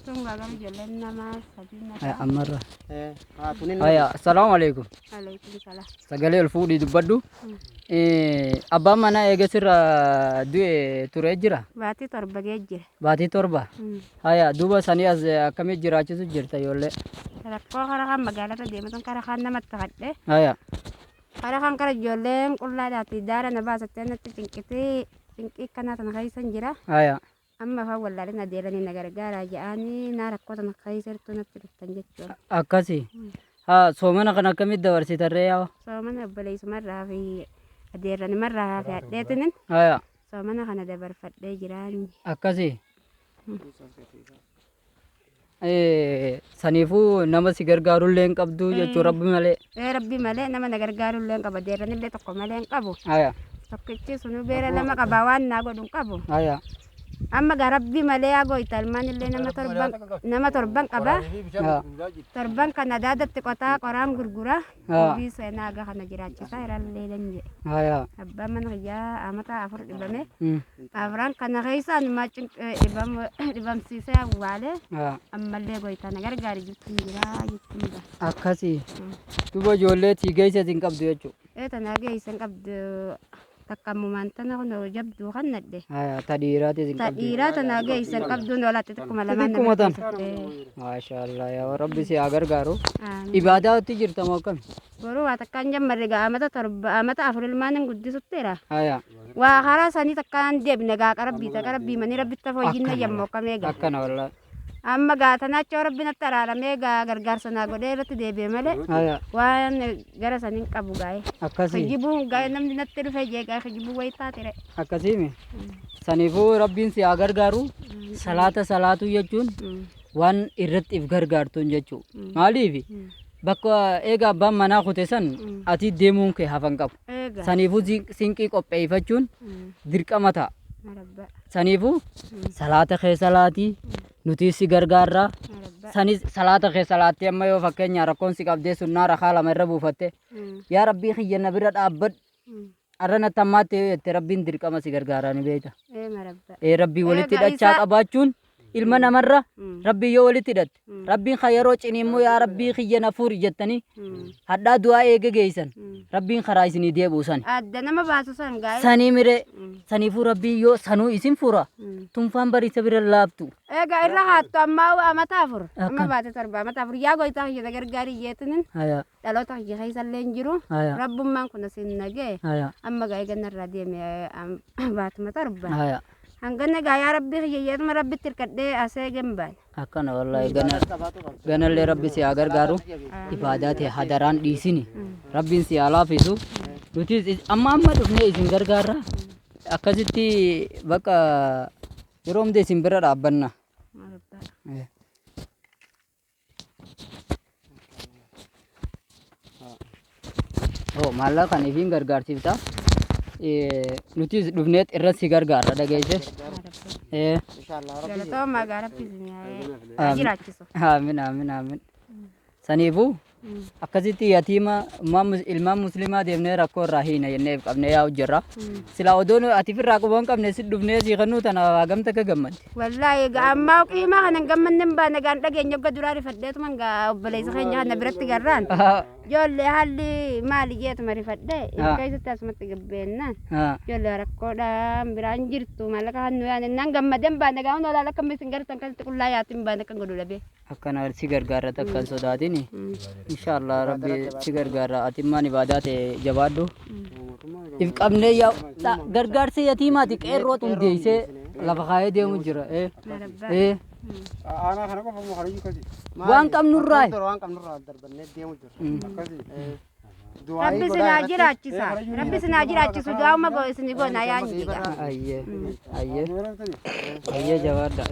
Jirtuun gaagaru ijoolleen nama sadii na Ammarra. Haya, assalaamu alaikum. Alaikum salaam. Sagalee ol fuudhii dubbadhu. Abbaan manaa eega sirra du'e turee jira. Baatii 7 ga'ee jira. Baatii 7. Haya, duuba sanii as akkamitti jiraachisu jirta ijoollee? Rakkoo karaa kan magaalaa deematan karaa kan namatti kadhe. Haya. Karaa kan kara ijoolleen qullaadhaati daara na baasattee natti cinqitee cinqii kanaa tana keessan jira. Haya. Amma afaan wallaaleen adeeranii na gargaaraa ja'anii na rakkoo tana keessa jirtu natti dhuftan jechuudha. Akkasi. Haa, soomana kana akkamitti dabarsitarree yaa? Soomana obboleessumarraa fi adeerranimarraa fi hadheetinin Haya. soomana kana dabarfadhee jiraan. Akkasi. Saniifuu nama si gargaarullee hin qabdu jechuu rabbi malee. Ee rabbi malee nama na gargaarullee hin qaba adeerranillee tokko malee hin qabu. Haya. Tokkichi sunuu beera lama qaba waan naa godhu hin qabu. Haya. Amma gaa rabbi malee yaa gooyta ilmaanillee nama torban qaba. Haa. Torban kana daadatti qotaa qoraan gurgura. Haa. Hojii seenaa haga kana jiraachisaa irrallee lan jedhe. Haya. Abbaan mana kiyyaa amata 4 dhibame. Afran kana keessa anumaa dhibamsiisee awwaale. Haa. Ammallee gooyta na gargaari jechuun jira jechuun ba. Akkasi. Duuba ijoollee tii geesse hin qabdu jechuudha. Ee tanaa geesse hin qabdu takka ammumaan tana kun jabduu kan nadhe. Haya, ta dhiiraatis hin Ta qabdu. dhiiraa tanaa geesse hin qabdu noolaatti xiqquma lamaan Xixiqquma tana. keessatti. Maashaallah yaa rabbi si haa gargaaru. Amiin. Ibaadaatti jirta moo akkami? Boruu waa takkaan jammarre gaa amata 7 amata 4 ilmaan hin guddisutteera. Haya. Waa karaa sanii takkaan deebine gaa qarabbii ta qarabbii manii rabbitti fooyyinna yemmuu akkamee gaa. Akkana wallaahi. Amma gaa tanaachoo rabbi natti araaramee gaa gargaarsa naa godhee irratti deebi'e malee Haya. waan gara saniin qabu gaa'e. Akkasii. Kijibuun gaa'e namni natti dhufe jee gaa'e kijibuu wayii taatire. Akkasiimi. Saniifuu rabbiin si haa gargaaru. Salaata salaatuu jechuun waan irratti if gargaartuun jechuudha. Maaliif? Bakka eega abbaan manaa kute san ati deemuun kee hafan qabu. Eega. Saniifuu sinqii qopheeffachuun dirqama ta'a. Marabba. Saniifuu salaata kee salaatii nuti si gargaarraa. Marabba. Sanis salaata kee salaattee amma yoo fakkeenya rakkoon si qabdee sunnaa rakaa 2 irra buufatte yaa rabbii kiyya na bira dhaabbadhu. Arra natti ammaatti yoo jette rabbiin dirqama si gargaaraa ni beekta. Ee marabba. Ee rabbii walitti Egaa hidhachaa isa- qabaachuun ilma namarra rabbii yoo walitti hidhatte rabbiin kan yeroo ciniimmuu yaa rabbii kiyya na fuuri jettanii hadhaa du'aa eega geessan rabbiin karaa isinii deebi'u sani. Adda nama baasu san gaa'e. Sanii miree saniifuu rabbii yoo sanuu isin fura tunfaan bariisa bira laaftu. Egaa irra haattu ammaa amata 4 amma Akkana. baate 7 amata 4 yaa goytaa kiyya na gargaarii jeetinin Haya. dhaloota kiyya keessa illee hin jiru. Haya. Rabbummaan kun isin nagee Haya. amma gaa'e ganna irraa deeme baatuma 7. Haya. Hanganna gaa yaa rabbii kiyya jeetuma rabbitti hirkadhee asee gembaan. Akkana wallaahi gana ganallee rabbi si haa gargaaru. Ibaadaa ta'e hadaraan dhiisini. Rabbiin si haa laafisu. Nuti amma amma dhufnee isin gargaarra. Akkasitti bakka yeroo hunda isin bira dhaabbanna. Oh, maallaqa kan ifiin gargaarsiifta. Nutis dhufneet irra si gargaarra dhageesse. Galatoomaa gaa rabbi isin haa jiraachisu. Aamin aamin aamin. Saniifuu akkasitti yatiima ilmaan muslimaa deemnee rakkoo irraa hiina jennee qabnee yaa'u jirra. Silaa odoo ati firraa quba hin qabne si dhufnee si kennuu tana hagamta akka gammadde. Wallaahi egaa ammaa qiimaa kana hin gammanne hin baane gaan dhageenya ogga duraa rifadheetuma gaa obboleessa keenya kana biratti garraan. Ijoollee haalli maali jeetuma rifadhee keessatti asumatti gabbeennaan. Ijoollee rakkoodhaan biraan jirtu maallaqa kan nu yaane naan gammadee hin baane gaa hunda olaala akka isin gartan akkasitti qullaa yaatti hin baane kan godhu dhabee. Akkana si gargaarra takka hin sodaatini. Inshaallah rabbi si gargaarra ati immaan ibaadaa ta'e jabaadhu. If qabnee yaa gargaarsa yatiimaati qeerroo hundeessee lafa kaayee deemu jira. Aanaa kana qofa moo hariyyuu kasi? Waan qabnurraa. Waan qabnurraa darbannee deemu jira. Akkasi. Rabbi isin haa jiraachisa. Rabbi isin haa jiraachisu du'aa'uma goo isin goona yaa njiga. Ayyee ayyee ayyee jabaadha.